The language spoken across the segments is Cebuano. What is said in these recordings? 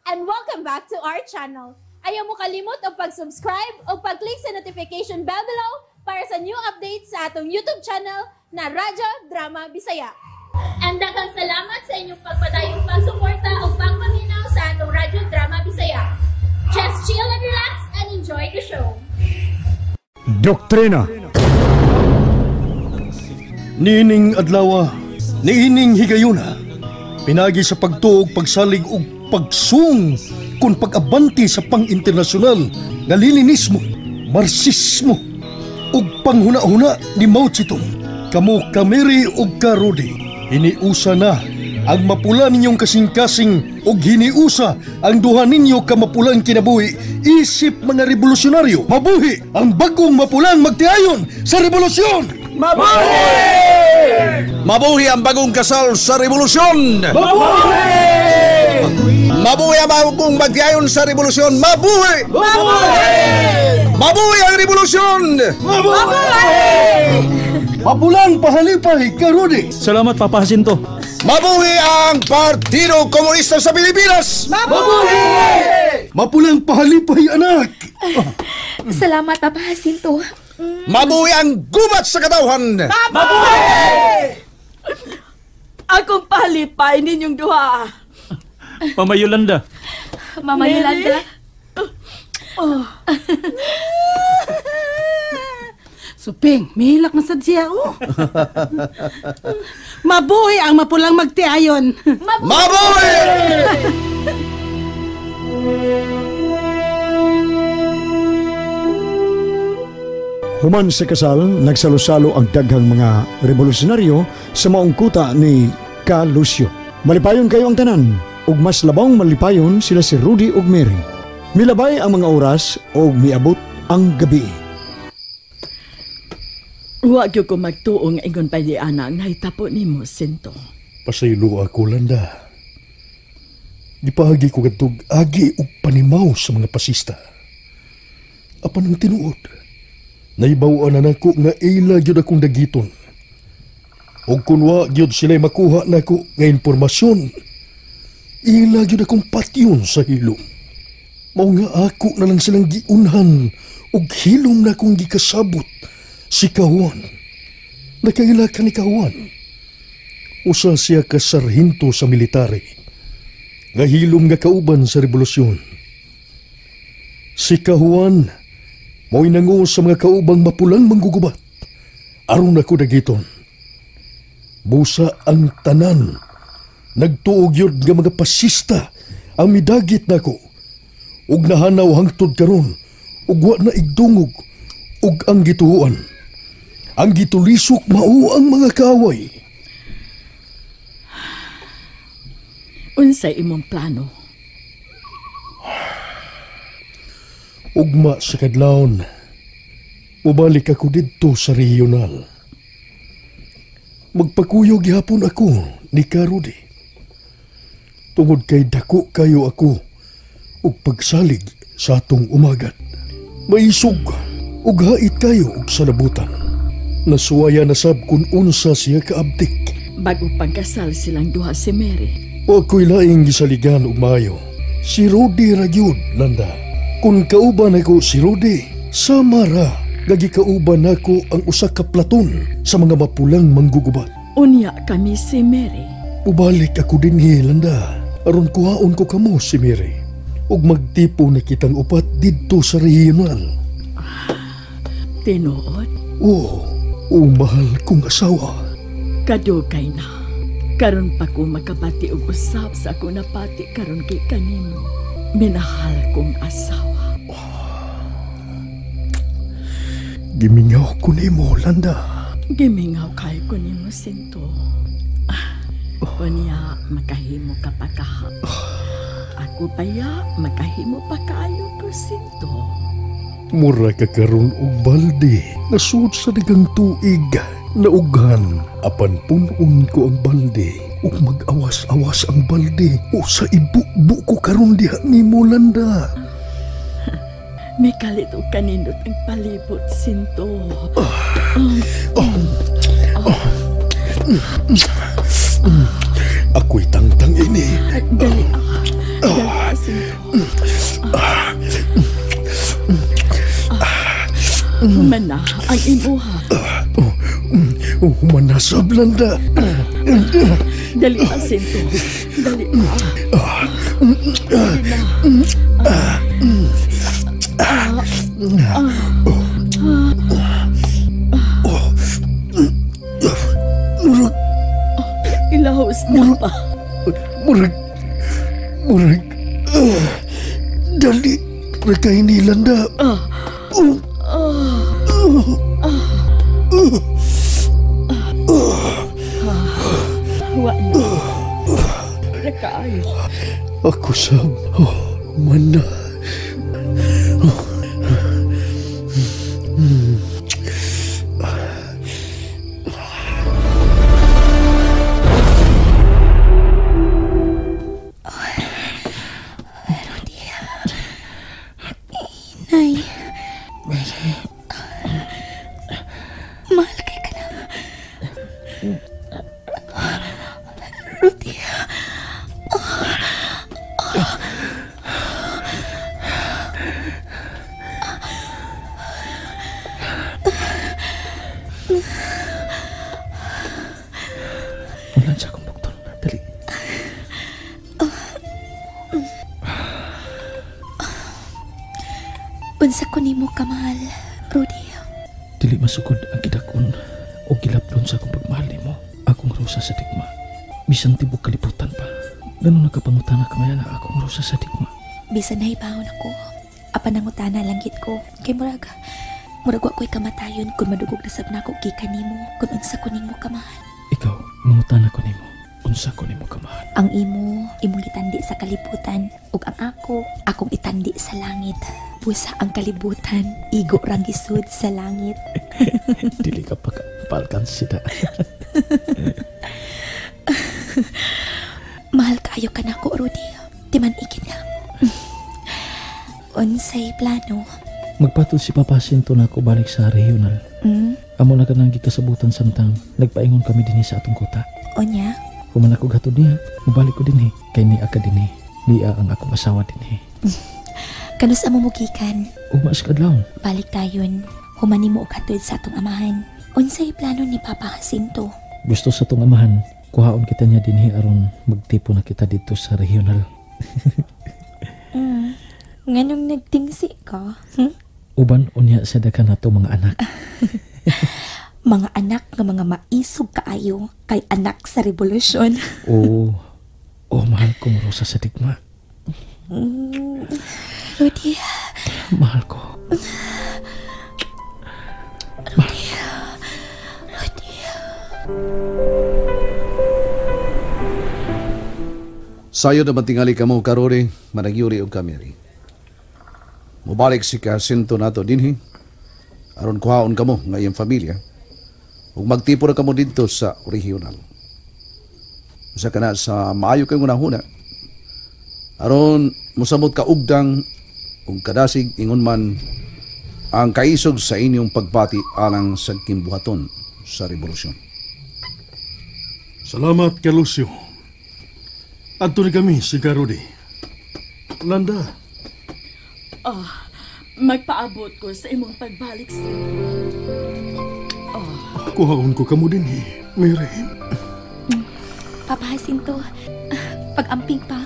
And welcome back to our channel. Ayaw mo kalimot og pag-subscribe o pag-click sa notification bell below para sa new updates sa atong YouTube channel na Radyo Drama Bisaya. And daghang salamat sa inyong pagpadayong pagsuporta o pagpaminaw sa atong Radyo Drama Bisaya. Just chill and relax and enjoy the show. Doktrina. Niining adlawa, niining higayuna, pinagi sa pagtuog, pagsalig ug pagsung kun pag-abante sa pang-internasyonal nga Leninismo, Marxismo ug panghuna-huna ni Mao Zedong. Kamo ka Mary ug ka Rudy, hiniusa na ang mapula ninyong kasing-kasing ug hiniusa ang duha ninyo ka mapulang kinabuhi isip mga revolusyonaryo. Mabuhi ang bagong mapulang magtiayon sa revolusyon! Mabuhi! Mabuhi ang bagong kasal sa revolusyon! Mabuhi! Mabuhi ang bagong magtiayon sa revolusyon! Mabuhi! Mabuhi! Mabuhi ang revolusyon! Mabuhi! Mapulang pahalipay ka Rudy! Salamat, Papa Jacinto. Mabuhi ang Partido Komunista sa Pilipinas! Mabuhi! Mapulang pahalipay, anak! Salamat, Papa Jacinto. Mabuhi ang gubat sa katawhan! Mabuhi! Akong pahalipay ninyong duha. Mama Yolanda. Mama Yolanda. Oh. Suping, mihilak na sad siya, oh. Mabuhi ang mapulang magtiayon. Mabuhi! Human sa kasal, nagsalo-salo ang daghang mga revolusyonaryo sa maong kuta ni Ka Lucio. Malipayon kayo ang tanan, ug mas labong malipayon sila si Rudy ug Mary. Milabay ang mga oras ug miabot ang gabi. Wa gyud ko magtuo nga ingon pa di ana ang nahitabo nimo, Sinto. Pasaylo ako, Landa. Gipahagi ko kadtog agi og panimaw sa mga pasista. Apan ang tinuod, naibaw-an na nako nga ila gyud akong dagiton. Og kun wa gyud sila'y makuha nako nga impormasyon, ila gyud akong patyon sa hilom. Mao nga ako na lang silang giunhan og hilom na akong gikasabot si Kahuan. Nakaila ka ni Kahuan. Usa siya ka sarhinto sa military, nga hilom nga kauban sa revolusyon. Si Kahuan mo'y nangu sa mga kaubang mapulang manggugubat. Aron ako dagiton. Busa ang tanan. Nagtuog yun nga mga pasista ang midagit nako. Ug nahanaw hangtod karon, ug wa na igdungog, ug ang gituoan. Ang gitulisok mao ang mga kaaway. Unsay imong plano? Ugma sa kadlawon, mubalik ako didto sa regional. Magpakuyog gihapon ako ni Ka Rudy. Tungod kay dako kayo ako ug pagsalig sa atong umagat. Maisog ug hait kayo og salabutan. Nasuwaya na sab kun unsa siya kaabtik. Bago pagkasal silang duha si Mary. O ako'y laing gisaligan og maayo. Si Rudy ra gyud, Landa. Kung kauban ako si Rudy, sama ra gagikauban nako ang usa ka platon sa mga mapulang manggugubat. Unya kami si Mary. Ubalik ako dinhi, Landa. Aron kuhaon ko kamo si Mary. Ug magtipo na kitang upat didto sa regional. Tinuod? Oo, o mahal kong asawa. Kadugay na. Karon pa ko makabati og usab sa ako napati karon kay kanimo. Minahal kong asawa. Gimingaw ko nimo, Landa. Gimingaw kayo ko nimo, Sinto. Unya, makahimo ka pa kaha. Ako paya, makahimo pa kayo ko, Sinto. Mura ka karon og balde, nasud sa dagang tuig, naughan. Apan punon ko ang balde, ug mag-awas-awas ang balde, o sa ibubo ko karon diha nimo, Landa. May kalit og kanindot ang palibot, Sinto. Ako'y tangtang ini. Dali, dali, Sinto. Ang imuha. Humanasab, Landa. Dali, Jacinto. Dali. Dali na. Murag. Ilahos na pa. Murag. Murag. Dali. Rekay ni Landa. Wa na. Rekaayo. Ako sab. Mana. Nay. Mahal kay ka na. Rudy. Wala siya akong bukton. Dali. Unsa ko nimo kamahal, Rudy? Dili masukod ang kidakon o gilaplon sa akong pagmahal nimo. Akong rosa sa digma. Bisan tibok kalibutan pa. Ganun nagkapangutana kamaya na akong rosa sa digma. Bisan nahibahon ako. Apan nangutana langgit ko. Kay murag wa ko'y kamatayon kung madugog na sab nako gikan nimo kung unsa ko nimo kamahal. Ikaw, mangutana ko nimo. Unsa ko nimo kamahal? Ang imo, imong gitandi sa kalibutan ug ang ako, akong itandi sa langit. Busa ang kalibutan, igo rang gisud sa langit. Dili ka pa palkansida. Mahal kaayo ka nako, Rudy. Timan-ikin na. Unsay plano? Magpatol si Papa Jacinto na ako balik sa regional. Amo na ka nang gikasabutan samtang nagpaingon kami dinhi sa atong kota. Onya? Human ako gatod niya, mubalik ko dinhi. Kay ni aka dinhi. Niya ang akong asawa dinhi. Kanus amo mugikan? Umas kadlaw. Balik tayon. Humani mo og hatod sa atong amahan. Unsay plano ni Papa Jacinto? Gusto sa atong amahan, kuhaon kita niya dinhi aron magtipo na kita dito sa regional. Nganong nagtingsi ka? Uban unya sa daghan nato mga anak. Mga anak nga mga maisog kaayo kay anak sa revolusyon. Oo. Oh, mahal kong rosa sa digma. Rudy. Mahal ko. Rudy. Rudy. Sayo naman tingali ka mo, Karori, managyuri og kameri. Mubalik si Jacinto nato dinhi. Aron kuhaon kamo nga iyang pamilya. Ug magtipo na kamo didto sa regional. Usa kana sa maayo kay hunahuna. Aron mosamot ka ugdang ug kadasig ingon man ang kaisog sa inyong pagbati alang sa kimbuhaton sa revolusyon. Salamat, Kalusyo. Adto ni kami si Karodi. Landa. Magpaabot ko sa imong pagbalik sa. Kuhaon ko kamo din eh, Mary. Papa Jacinto, pag-amping pa.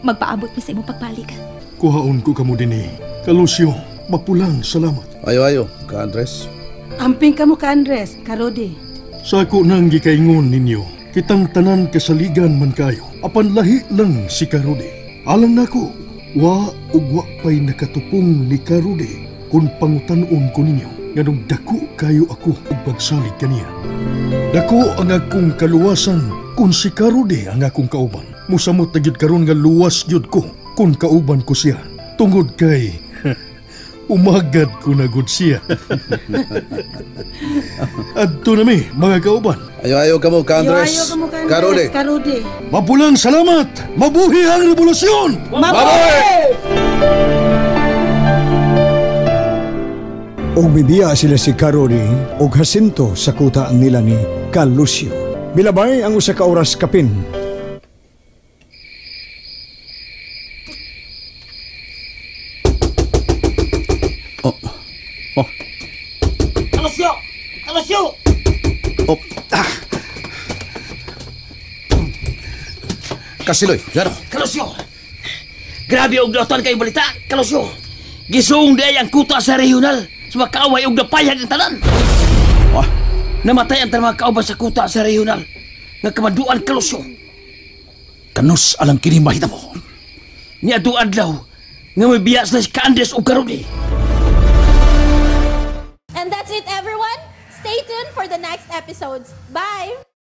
Magpaabot mi sa imong pagbalik. Kuhaon ko kamo din eh. Kalusyo, mapulang salamat. Ayo-ayo, ka Andres. Amping kamo ka Andres, Karodi. Sa ako nang gikaingon ninyo, kitang tanan kasaligan man kayo. Apan lahi lang si Karodi. Alang nako, wa ug wa pa'y nakatupong ni Karodi kung pangutanon ko ninyo nganong dako kayo ako ug pagsalig kaniya. Dako ang akong kaluwasan kung si Karodi ang akong kauban. Musamot na gyud karon nga luwas gyud ko kung kauban ko siya. Tungod kay umagad ko na gud siya. Adto na mi mga kauban. Ayo-ayo kamo ka Andres. Ayo-ayo kamo ka Andres. Karodi. Karodi. Mapulang salamat. Mabuhi ang revolusyon. Mabuhi! Og mibiya sila si Karodi og Jacinto sa kuta nila ni Kalusyo. Bilabay ang usa ka oras kapin. Oh. Oh. Oh. Ah. Kasiloy, gano? Kalusyo! Grabe og dautan kay balita, Kalusyo. Gisuong di ay ang kuta sa regional sa mga kaaway og napayag ang tanan. Ah, Namatay ang tanang mga kauban sa kuta sa regional nga kamanduan, Kalusyo. Kanus alang kini mahitabo. Ni adto adlaw nga may biya sila si Kaandres og Karuni. And that's it, everyone. Stay tuned for the next episodes. Bye!